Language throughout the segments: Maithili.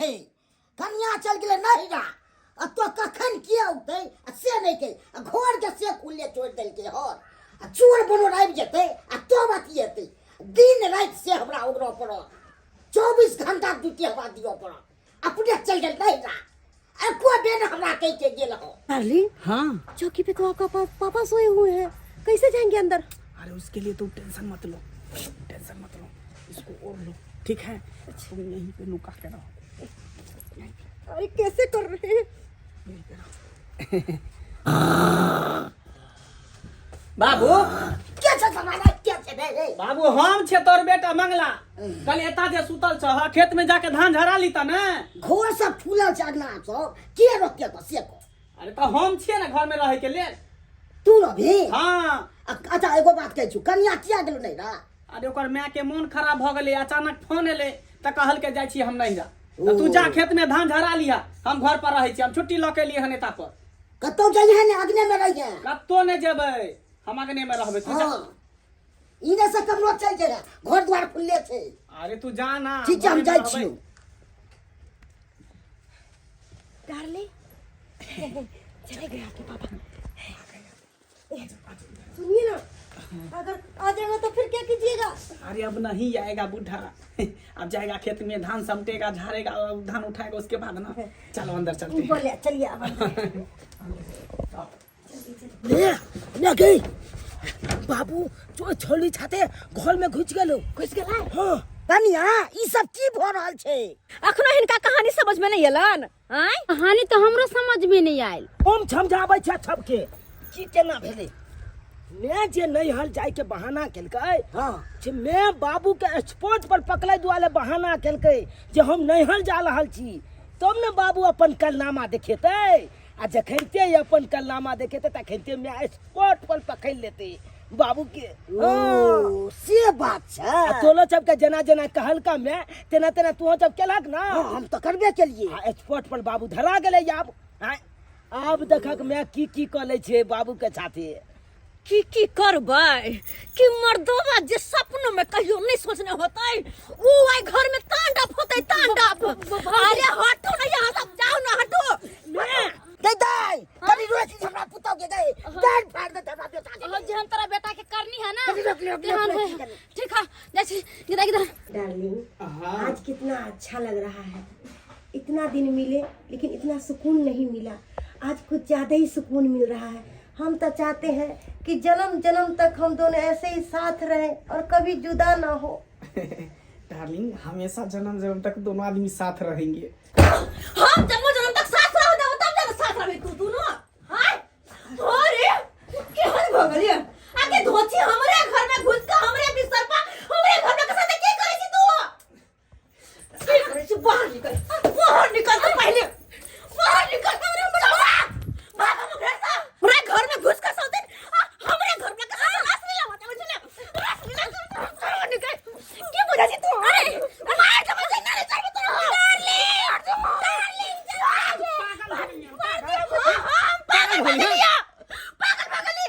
छै कनिया चल गेलै नहिरा आ तो कखन के औतै आ से नहि कहि आ घर के से खुलले छोड़ि देलकै हर आ चोर बनोर आबि जेतै आ तब अथी हेतै दिन राति से हमरा ओगरऽ पड़त 24 घंटा ड्यूटी हमरा दिअ पड़त। अपने चल गेल नहिरा, एको बेर हमरा कहि के गेल हो। डार्लिंग। हाँ। चौकी पे तो आपका पापा सोए हुए हैं, कैसे जाएंगे अंदर? अरे, उसके लिए तुम टेंशन मत लो, टेंशन मत लो। इसको और लो, ठीक है? तुम यहीं पे लुका के रहो। अरे, कैसे कर रहे हैं? यहीं पे रहो। बाबू। के छै समाज, के छै रे रे? बाबू, हम छे तोर बेटा मंगला। कल एता जे सुतल छह, खेत में जाके धान झरा ली त ने। घर सब फूलल छै, अगना सब के रोकते तो से को। अरे, तो हम छिए ने घर में रहे के लेल। तू रहबी? हाँ। अच्छा, एगो बात कहै छु, कनिया किया गेलो नहीं रा? अरे, ओकर माय के मोन खराब भ गेलै, अचानक फोन एलै तऽ कहल के जाइ छी हम नैहरा। तऽ तू जा, खेत में धान झरा लिहा, हम घर पर रहै छी। हम छुट्टी लऽ के एलियै हन एता पर। कतौ जइहे ने, अगने में रहिहे। कतौ नहि जेबै, हम अगने में रहबै, तू जा। हाँ, इने से कमरो चल जेबे, घर द्वार खुलले छै। अरे, तू जा ना। ठीक छै, हम घरे में जाइ रहबै। छियौ। डार्लिंग, चले गए आपके पापा। सुनिए ना, अगर आ जाएगा तो फिर क्या कीजिएगा? अरे, अब नहीं आएगा बूढ़ा। अब जाएगा खेत में, धान समटेगा, झाड़ेगा और धान उठाएगा उसके बाद ना। चलो, अंदर चलते हैं। बोले, चलिए अब अंदर। ले ले गई बाबू, जो छोली छाते घर में घुस गेलो। घुस गेला? हाँ। कनिया, ई सब की भऽ रहल छै? अखनो हिनका कहानी समझ में नहीं एलन आय। कहानी तो हमरो समझ में नहीं आयल। हम समझाबै छै सबके की केना भेलै। मैं जे नैहर जाय के बहाना केलकै जे मैं बाबू के स्पॉट पर पकड़ै दुआरे बहाना केलकै जे हम नैहर जा रहल छी, तब ने बाबू अपन कलनामा देखेतै। आ जखनते ई अपन कलनामा देखेतै, तखनते मैं स्पॉट पर पकड़ लेतै बाबू के, हाँ। ओ, से बात छै। आ तोलो सबके जेना जेना कहलका मैं, तेना तेना तू सब केलक ना? हाँ, हम तऽ करबे केलिए। आ स्पॉट पर बाबू धरा गेलै। आब आँय, आब देखक मैं की की कऽ लै छियै बाबू के साथे। की की करबै कि मर्दोबा, जे सपनो में कहियो नहीं सोचने होतै ऊ आइ घर में तांडव होतै, तांडव। अरे, हटो ना यहाँ सब, जाओ ना, हटो। गई दाई, कनी रोक ली हमरा पुतौ के, गई डांड फाड़ दे हमरा बेटा के। अहाँ जेहन तोरा बेटा के करनी है ना, कनी रोक ले, रोक ले, तेहन रोक है। ले, कनी। ठीक है, जाइ छी। गिदा गिदा। डार्लिंग। हाँ। आज कितना अच्छा लग रहा है। इतना दिन मिले लेकिन इतना सुकून नहीं मिला, आज कुछ ज़्यादा ही सुकून मिल रहा है। हम तो चाहते हैं कि जन्म जन्म तक हम दोनों ऐसे ही साथ रहें और कभी जुदा ना हो। डार्लिंग, हमेशा जन्म जन्म तक दोनों आदमी साथ रहेंगे। हम जन्म जन्म तक साथ रह देबो तब जाके साथ रहबे तू दोनों। हाय अरे, केहन भऽ गेलियै आगे धोची? हमरे घर में घुस के हमरे बिस्तर पर हमरे घर में के साथ की करै छी तू? की करै छी? बाहर निकल, बाहर निकल तू, पहले बाहर निकल। हमरे बुलावा, भाग हम घर से। हमरे घर में घुस के सौते हमरे घर में के साथ रास मिला होता बुझले, रास मिला। बाहर निकल, की बुझै छी तू? अरे, मार के बजे ना रे चल तू। डार्लिंग, डार्लिंग, पागल भऽ गेलियै, पागल भऽ गेली।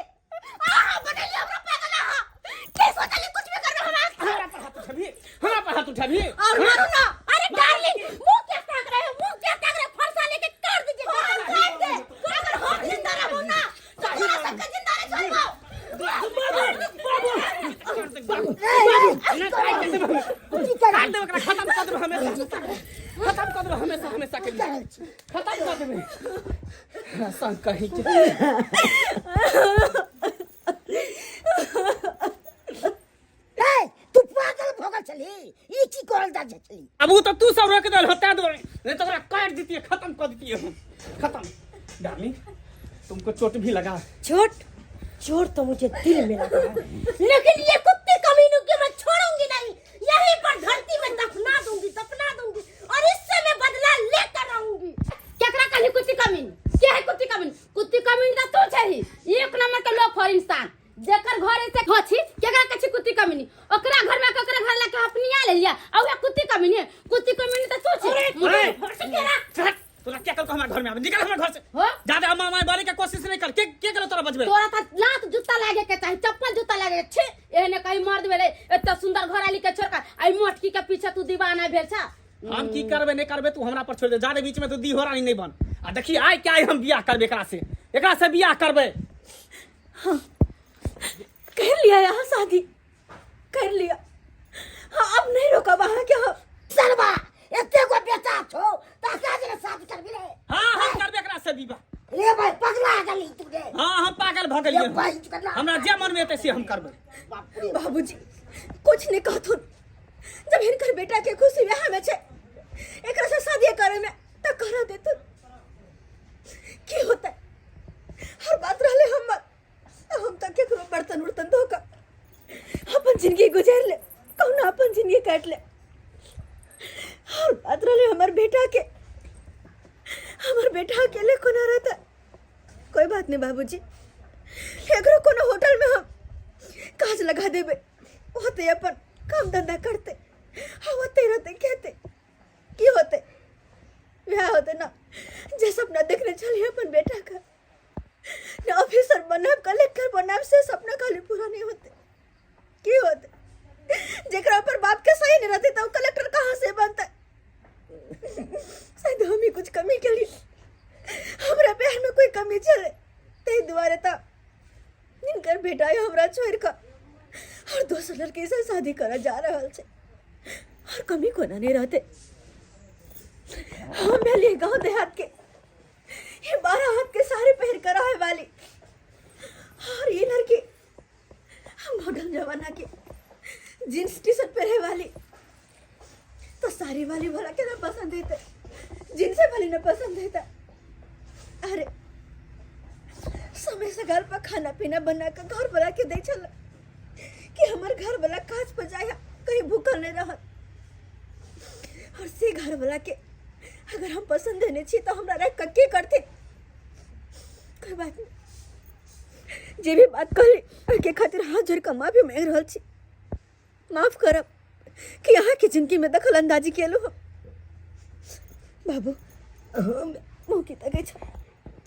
आहा बनेली हमरा पागल। आहा के सोचली कुछ भी करबे हमरा। हमरा पर हाथ उठाबी? हमरा पर हाथ उठाबी? और मारो ना। अरे डार्लिंग, मुंह क्या ताक रहे हो? मुंह क्या ताक रहे हो? फरसा लेके काट दीजिए, काट दे। अगर हम जिंदा रहो ना तो तोरा सबके जिंदा नहीं छोड़बो। काट देबै एकरा, खत्म कऽ देबै हमेशा, खत्म कऽ देबै हमेशा हमेशा के लिए, खत्म कऽ देबै संग कहीं के। ए, तू पागल भऽ गेल छली? ई की करल जा छली? अब वो तो तू सब रोक देल होता दुआरे, नहीं तो ओकरा काट देती, खत्म कर देती हम, खत्म। डार्लिंग, तुमको चोट भी लगा? चोट, चोट तो मुझे दिल में लगा है, लेकिन ये कुत्ते कमीनों के मैं छोड़ूंगी नहीं। यहीं पर धरती में दफना दूंगी, दफना दूंगी और इससे मैं बदला लेकर रहूंगी। केकरा कहली कुत्ती कमीन? के है कुत्ती कमीन? कुत्ती कमीन त तू छही, एक नंबर के लोफर इंसान, जेकर घर ऐसे घोछी। केकरा कहै छी कुत्ती कमीनी? ओकरा घर में केकरा घर लाके अपनिया ले लिया आ उहे कुत्ती कमीनी है। कुत्ती कमीनी त तू छी। अरे, चल, तोरा क्या कल हमारे घर में आवे, निकल हमारे घर से। हो? ज्यादा अम्मा माई बोले के कोशिश नहीं कर। के के करो तोरा बजबे? तोरा त लात जुत्ता लागे के चाही, चप्पल जुत्ता लागे के। छे, एहने कहीं मर्द भेलै? एते सुंदर घर आली के छोड़ के आई मोटकी के पीछे तू दीवाना भेल छा। हम की करबै नहि करबै तू हमरा पर छोड़ि दे जादे बीच में तू दी हो रानी नहीं बन आ देखी आइ के आइ हम बियाह करबै एकरा से एकरा से बियाह करबै कर लिया यहाँ शादी कर लिया हाँ अब नहीं रोकब अहाँ के हम सरबा एते गो बेटा छौ त जे शादी करबी रे हाँ हम करबै एकरा से विवाह रे भाई पगला गेली तू रे हाँ हम पागल भऽ गेलियै रे भाई, करना। हमरा जे मन में एतै से हम करबै बाप रे बाबूजी कुछ नहीं कहथुन जब हिनकर बेटा के खुशी वएह में छै एकरा से शादी करे में त करा देथुन की होता हर बात रहले हमर हम त केकरो बर्तन उर्तन धो कऽ अपन जिंदगी गुजार ले कहुना अपन जिंदगी काट ले और बात रहले हमर बेटा के हमर बेटा अकेले कोना रहता कोई बात नहीं बाबूजी एकरो कोनो होटल में हम काज लगा देबे होते अपन काम धंधा करते हाँ होते रहते कहते की होते वह होते ना जे सपना देखने चलिए अपन बेटा का ना ऑफिसर बनाब कलेक्टर बनाब से सपना खाली पूरा नहीं होते की होते जेकरा ऊपर बाप के सही नहीं रहते तो कलेक्टर कहाँ से बनता शायद हम ही कुछ कमी के लिए हमरा प्यार में कोई कमी चले ताहि दुआरे त हिनकर बेटा हमरा छोड़ कऽ और दोसर लड़की से शादी करऽ जा रहल छै और कमी कोना नहीं रहते हम भेलिए गांव देहात के ये 12 हाथ के सारे पहन कर आए वाली और ये लड़की मॉडर्न जमाना के जींस टी शर्ट पहने वाली तो साड़ी वाली भला के ना पसंद है जींस वाली ना पसंद है अरे समय से घर पर खाना पीना बना कर घर बना के दे चल कि हमार घर वाला काज पर जाए कहीं भूखल नहीं रह और से घर वाला के अगर हम पसंद देने छी तो हमरा रख के की करते कोई बात नहीं जे भी बात कहली ओहिके खातिर हाथ जोड़ के माफी मांगि रहल छी माफ करब कि अहाँके जिंदगी में दखल अंदाजी केलहुँ हम बाबू मुँह की तकै छौ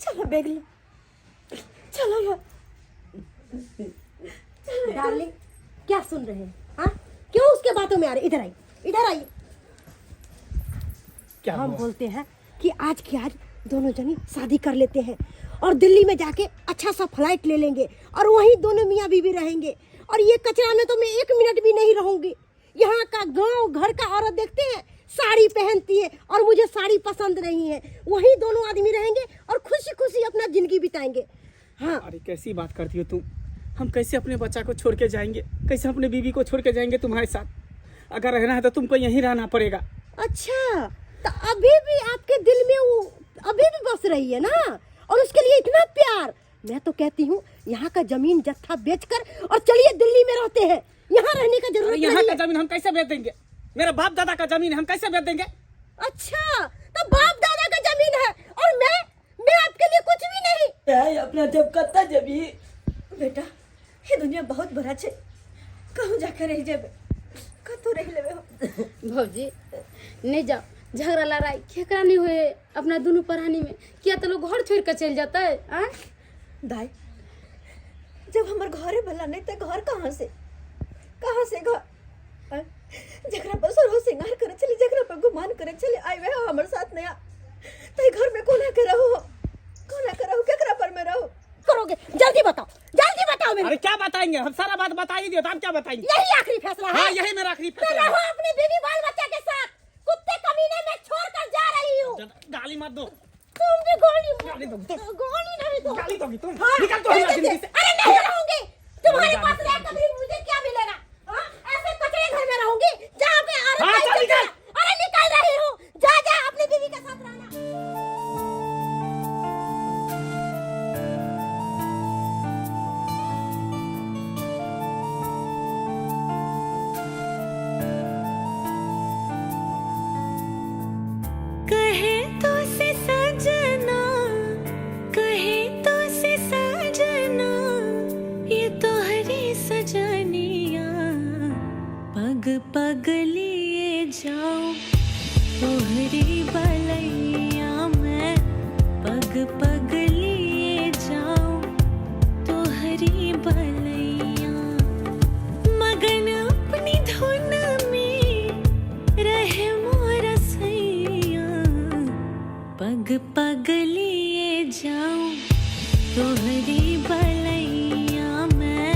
चलो बैग लो चलो यार डार्लिंग क्या सुन रहे हैं हाँ क्यों उसके बातों में आ रहे इधर आइए इधर आइए क्या हम हुआ? बोलते हैं कि आज के आज दोनों जनी शादी कर लेते हैं और दिल्ली में जाके अच्छा सा फ्लाइट ले लेंगे और वहीं दोनों मियाँ बीवी रहेंगे और ये कचरा में तो मैं एक मिनट भी नहीं रहूंगी यहाँ का गांव घर का औरत देखते हैं साड़ी पहनती है और मुझे साड़ी पसंद नहीं है वहीं दोनों आदमी रहेंगे और खुशी खुशी अपना जिंदगी बिताएंगे हाँ अरे कैसी बात करती हो तुम हम कैसे अपने बच्चा को छोड़ के जाएंगे कैसे अपने बीवी को छोड़ के जाएंगे तुम्हारे साथ अगर रहना है तो तुमको यहीं रहना पड़ेगा अच्छा तो अभी भी आपके दिल में वो अभी भी बस रही है ना और उसके लिए इतना प्यार मैं तो कहती हूँ यहाँ का जमीन जत्था बेचकर और चलिए दिल्ली में रहते हैं यहाँ रहने का अरे जरूरत यहाँ नहीं का है जमीन हम कैसे बेच देंगे मेरा बाप दादा का जमीन है हम कैसे बेच देंगे अच्छा तो बाप दादा का जमीन है और मैं आपके लिए कुछ भी नहीं है अपना जब कत्ता जबी बेटा ये दुनिया बहुत बड़ा छै कहूँ जाके रह जेबे कतौ रह लेबे हम भौजी नहीं जाओ झगड़ा लड़ाई केकरा नहीं हुए अपना दुनू प्राणी में किया तो लोग घर छोड़ के चल जाता है आँ? दाई जब हमर घरे भला नहीं तो घर कहाँ से घर आँय? जकरा पर सरो श्रृंगार करे छली जकरा पर गुमान करे छली आई वह हमर साथ नया तै घर में कोना के रहो कोना के रहो केकरा पर में रहो करोगे जल्दी बताओ जल्दी बताओ मेरे अरे क्या बताएंगे हम सारा बात बता ही दियो तो हम क्या बताएंगे यही आखिरी फैसला है हाँ यही मेरा आखिरी तो फैसला है। रहो अपने बीवी बाल बच्चा के साथ कुत्ते कमीने में छोड़ कर जा रही हूँ गाली मत दो तुम भी गोली गाली दो, दो। गोली नहीं दो गाली दोगी तुम हाँ, निकल तो हमारी ठीक है, जिंदगी से अरे नहीं रहूंगी तुम्हारे गाली पास रह कभी मुझे क्या मिलेगा हाँ? ऐसे कचरे घर में रहूंगी जहाँ पे औरत हाँ, का चल इज्जत निकल। है। अरे निकल रही हूँ जा जा अपनी बीवी के साथ रहना कहे तो से सजना कहे तो से सजना ये तो हरी सजनिया पग पग लिए जाओ तोहरी बलैया मैं पग पग लिए जाओ तोहरी बलैया मगन अपनी धुन में रहे मोर सजना पग पग लिए जाऊं तोहरी बलैया मैं,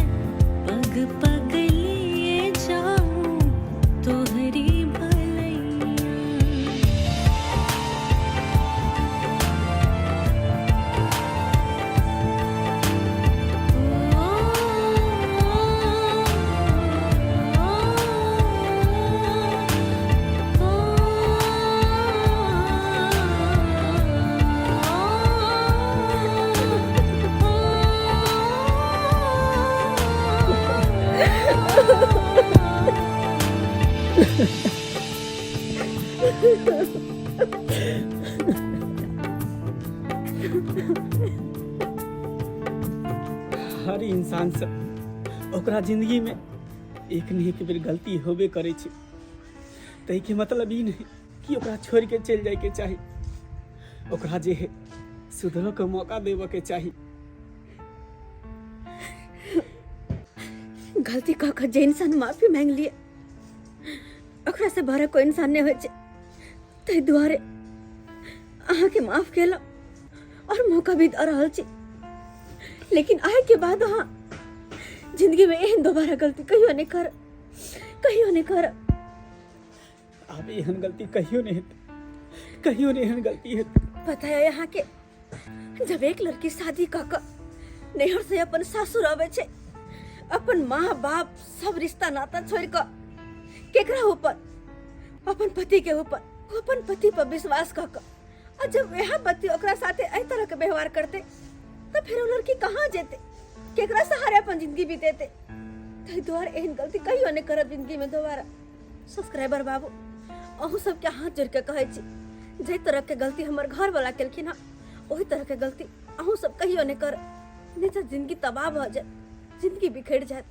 पग पग लिए जाऊं तोहरी बलैया। हर इंसान से ओकरा जिंदगी में एक ने एक बेर गलती होबे करे छै, ताहिके मतलब ई नहीं कि ओकरा छोड़ के चलि जायके चाही। ओकरा जे है सुधरो के मौका देबऽ के चाही। गलती कऽ कऽ जे इंसान माफी मांगि लिए ओकरा से बड़ा कोई इंसान नहि होइ छै। ताहि दुआरे अहाँके माफ केलहुँ और मौका भी दऽ रहल छी, लेकिन आइ के बाद अहाँ जिंदगी में एहन दोबारा गलती कहियो नहि कर, कहियो नहि कर। आब एहन गलती कहियो नहि हेतै, कहियो नहि एहन गलती हेतै। पता है यहाँ के जब एक लड़की शादी कऽ कऽ नैहर से अपन सासुर अबै छै, अपन माँ बाप सब रिश्ता नाता छोड़ि कऽ केकरा ऊपर? अपन पति के ऊपर। ओ अपन पति पर विश्वास कऽ कऽ आ जब वएह पति ओकरा साथे एहि तरह के व्यवहार करते तऽ फेर ओ लड़की कहाँ जेतै, केकरा सहारे अपन जिंदगी बीतेतै? ताहि दुआरे एहन गलती कहियो नहि करब जिंदगी में दोबारा। सब्सक्राइबर बाबू, अहूँ सबके हाथ जोड़ के कहै छी, जाहि तरह के गलती हमर घर वाला केलखिन हँ ओहि तरह के गलती अहूँ सब कहियो नहि कर, नहि तऽ जिंदगी तबाह भऽ जायत, जिंदगी बिखरि जायत।